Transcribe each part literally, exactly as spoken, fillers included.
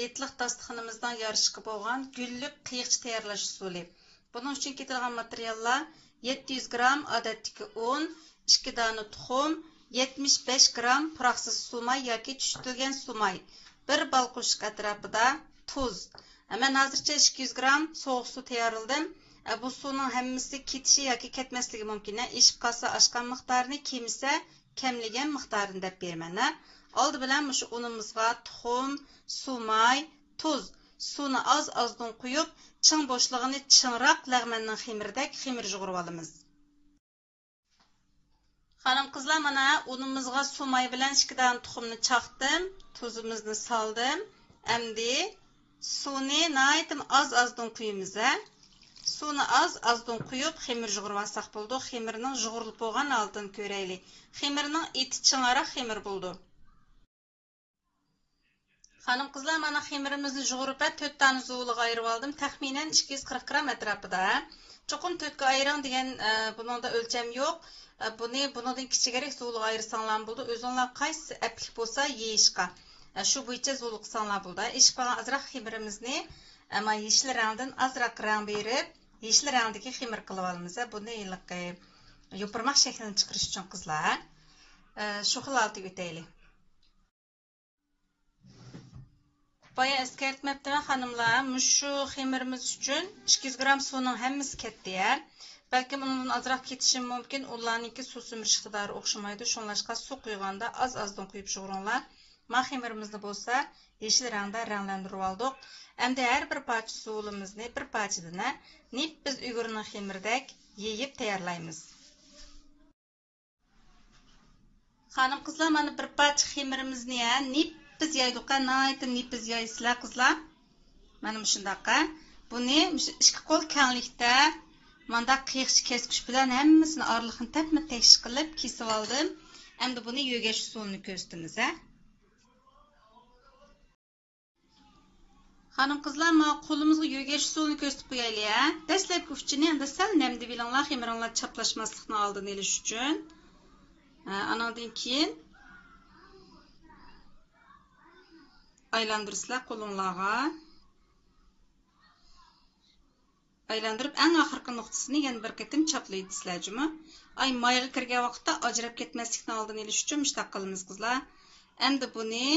ئېتلىق داستىخىنىمىزنىڭ يارىشىغا بولغان گۈللۈك قىيىقچا تەييارلاش ئۇسۇلى. بۇنىڭ ئۈچۈن كېتىدىغان ماتېرىياللار: يەتتە يۈز گرام ئادەتتىكى ئۇن، ئىككى دانە تۇخۇم، يەتمىش بەش گرام پۇراقسىز سۇماي ياكى چۈشتۈرۈلگەن سۇماي، بىر بال قوشۇق ئەتراپىدا تۇز. مەن ھازىرچە ئىككى يۈز گرام سوغۇق سۇ تەييارلىدىم. بۇ سۇنىڭ ھەممىسى كېتىشى ياكى كەتمەسلىكى مۇمكىن. ئېشىپ قالسا ئاشقان مىقدارىنى، كېمىسە كەملىگەن مىقدارىنى دەپ بېرىمەن. ئالدى بىلەن مۇشۇ ئۇنىمىزغا تۇخۇم، سۇماي، تۇز، سۇنى ئاز-ئازدىن قۇيۇپ، چىڭ بوشلۇقىنى چىڭراق لەغمەننىڭ خېمىرىدەك خېمىر يۇغۇرۇۋالىمىز. خانىم-قىزلار، مانا ئۇنىمىزغا سۇماي بىلەن ئىككى دانە تۇخۇمنى چاقتىم، تۇزىمىزنى سالدىم. ئەمدى سۇنى ناھايىتى ئاز-ئازدىن قۇيىمىز، ھە. سۇنى ئاز-ئازدىن قۇيۇپ، خېمىر يۇغۇرۇۋالساق بولىدۇ. خېمىرنىڭ يۇغۇرۇلۇپ بولغان ھالىتىنى كۆرەيلى. خېمىرنىڭ ئېتى چىڭراق خېمىر بولىدۇ. خانىم-قىزلار، مانا خېمىرىمىزنى يۇغۇرۇپ، تۆت دانە زۇۋۇلىغا ئايرىۋالدىم. تەخمىنەن ئىككى يۈز قىرىق گرام ئەتراپىدا. چوقۇم تۆتكە ئايرىڭ دېگەن، ئە، بۇنىڭدا ئۆلچەم يوق. ئە، بۇنى بۇنىڭدىن كىچىكرەك زۇۋۇلغا ئايرىساڭلارمۇ بولىدۇ. ئۆزۈڭلار قايسى ئەپلىك بولسا يېيىشقا، ئە، شۇ بويىچە زۇۋۇل قىلساڭلار بولىدۇ. ئېشىپ قالغان ئازراق خېمىرىمىزنى، ئە، ما يېشىل رەڭدىن ئازراق رەڭ بېرىپ، يېشىل رەڭدىكى خېمىر قىلىۋالىمىز. ئە، بۇنى ھېلىقى يوپۇرماق شەكلىنى چىقىرىش ئۈچۈن، قىزلار. ئە، شۇ خىل ھالىتىگە ئۆتەيلى. بايا ئەسكەرتمەپتىمەن، خانىملار، مۇشۇ خېمىرىمىز ئۈچۈن ئىككى يۈز گرام سۇنىڭ ھەممىسى كەتتى، ھە. بەلكىم ئۇنىڭدىن ئازراق كېتىشى مۇمكىن، ئۇلارنىڭكى سۇ سۈمۈرۈش ئىقتىدارى ئوخشىمايدۇ، شۇڭلاشقا سۇ قۇيغاندا ئاز-ئازدىن قۇيۇپ يۇغۇرۇڭلار. ما خېمىرىمىزنى بولسا يېشىل رەڭدە رەڭلەندۈرۈۋالدۇق. ئەمدى ھەر بىر پارچە سۇۋۇلىمىزنى بىر پارچىدىن، ھە، نېپىز ئۇيغۇرنىڭ خېمىرىدەك يېيىپ تەييارلايمىز. خانىم-قىزلار، مانا بىر پارچە خېمىرىمىزنى، ھە، نېپىز يايدۇق، ھە، ناھايىتى نېپىز يايىسىلەر، قىزلار. مانا مۇشۇنداق، ھە. بۇنى مۇشۇ ئىككى قول كەڭلىكتە مانداق قىيىقچە كەسكۈچ بىلەن ھەممىسىنى ئارىلىقىنى تەپمە تەكشى قىلىپ كېسىۋالدىم. ئەمدى بۇنى يۆگەش ئۇسۇلىنى كۆرسىتىمىز، ھە. خانىم-قىزلار، مانا قولىمىزغا يۆگەش ئۇسۇلىنى كۆرسىتىپ قويايلى، ھە. دەسلەپكى ئۇچىنى ئەمدى سەل نەمدىۋېلىڭلار، خېمىرىڭلار چاپلاشماسلىقنىڭ ئالدىنى ئېلىش ئۈچۈن. ھە، ئانىڭدىن كېيىن ئايلاندۇرىسىلەر قولۇڭلارغا. ئايلاندۇرۇپ، ئەڭ ئاخىرقى نۇقتىسىنى يەنە بىر قېتىم چاپلايسىلەر جۇمۇ. ئاي مايغا كىرگەن ۋاقىتتا ئاجراپ كەتمەسلىكنىڭ ئالدىنى ئېلىش ئۈچۈن مۇشۇنداق قىلىمىز، قىزلار. ئەمدى بۇنى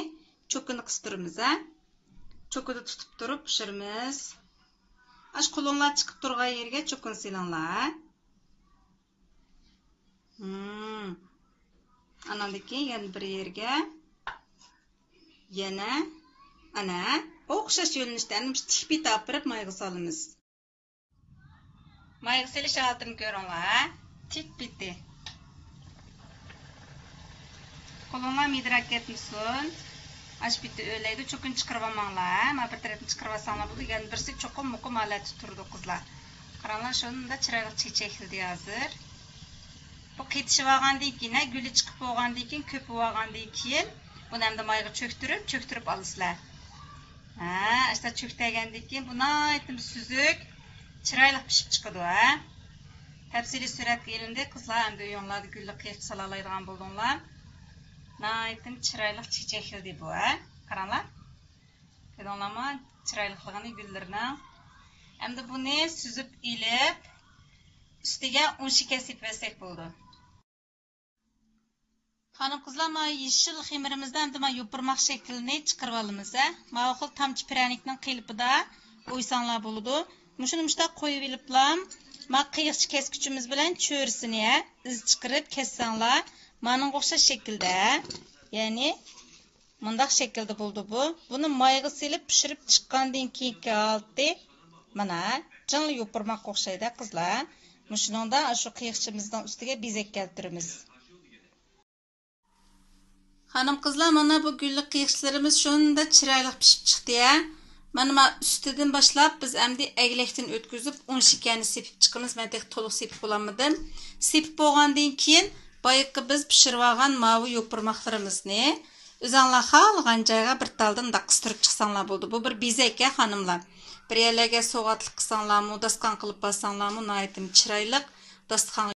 چوكىنى قىستۇرىمىز، ھە. چوكىدا تۇتۇپ تۇرۇپ پىشۇرىمىز. ئاش قولۇڭلار چىقىپ تۇرغان يېرىگە چوكىنى سېلىڭلار، ھە. مم. ئاناندىن كېيىن يەنە بىر يەرگە، يەنە، ئەنە، ئوخشاش يۆنىلىشتە ئەنە مۇشۇ تىك پېتى ئاپىرىپ مايغا سالىمىز. مايغا سېلىش ھالىتىنى كۆرۈڭلار، ھە؟ تىك پېتى. قولۇڭلار مىدىراپ كەتمىسۇن. ئاش پېتى ئۆرلەيدۇ، چوكىنى چىقىرىۋالماڭلار، ھە؟ مانا بىر تەرەپنى چىقىرىۋالساڭلار بولىدۇ، يەنە بىرسى چوقۇم مۇقىم ھالەتتە تۇرىدۇ، قىزلار. قاراڭلار، شۇنداق چىرايلىق چېچەكلىدى ھازىر. بۇ قېتىشىۋالغاندىن كېيىن، ھە، گۈلى چىقىپ بولغاندىن كېيىن، كۆپۈۋالغاندىن كېيىن، بۇنى ئەمدى مايغا چۆكتۈرۈپ، چۆكتۈرۈپ ئالىسىلەر. ھە، ئاشتا چۆكتەگەندىن كېيىن، بۇ ناھايىتى سۈزۈك، چىرايلىق پىشىپ چىقىدۇ، ھە. تەپسىلىي سۈرەتكە ئېلىندى، قىزلار ئەمدى ئۆيۈڭلاردا گۈللۈك قىيىقچا سالالايدىغان بولدۇڭلار. ناھايىتى چىرايلىق چېچەكلىدى بۇ، ھە. قاراڭلار. كۆردۈڭلارمۇ؟ چىرايلىقلىقىنى گۈللىرىنىڭ. ئەمدى بۇنى سۈزۈپ ئېلىپ، ئۈستىگە ئۇن شېكەر سېپىۋەتسەك بولىدۇ. خانىم-قىزلار، مانا يېشىل خېمىرىمىزدا ئەمدى مانا يوپۇرماق شەكلىنى چىقىرىۋالىمىز، ھە. ماۋۇ خىل تامچە پىرەنىكنىڭ قېلىپىدا ئويساڭلار بولىدۇ. مۇشۇنى مۇشۇنداق قويۇۋېلىپلا، مانا قىيىقچە كەسكۈچىمىز بىلەن چۆرىسىنى، ھە، ئىز چىقىرىپ كەسسەڭلار، مانىڭغا ئوخشاش شەكىلدە، ھە. يەنى مۇنداق شەكىلدە بولىدۇ بۇ. بۇنى مايغا سېلىپ پىشۇرۇپ چىققاندىن كېيىنكى ھالىتى مانا جىڭلا يوپۇرماققا ئوخشايدۇ، قىزلار. مۇشۇنىڭدا شۇ قىيىقچىمىزنىڭ ئۈستىگە بېزەك كەلتۈرىمىز. خانىم-قىزلار، مانا بۇ گۈللۈك قىيىقچىلىرىمىز شۇنداق چىرايلىق پىشىپ چىقتى، ھە. مانا، مانا ئۈستىدىن باشلاپ بىز ئەمدى ئەگلەكتىن ئۆتكۈزۈپ ئۇن شېكەرنى سېپىپ چىقىمىز. مەن تېخى تولۇق سېپىپ بولالمىدىم. سېپىپ بولغاندىن كېيىن بايىقى بىز پىشۇرۇۋالغان ماۋۇ يوپۇرماقلىرىمىزنى ئۆزەڭلار خالىغان جايغا بىر تالدىن مۇنداق قىستۇرۇپ چىقساڭلار بولىدۇ. بۇ بىر بېزەك، ھە، خانىملار. بىر يەرلەرگە سوۋغاتلىق قىلساڭلارمۇ، داستىخان قىلىپ بارساڭلارمۇ ناھايىتى چىرايلىق داستىخانغا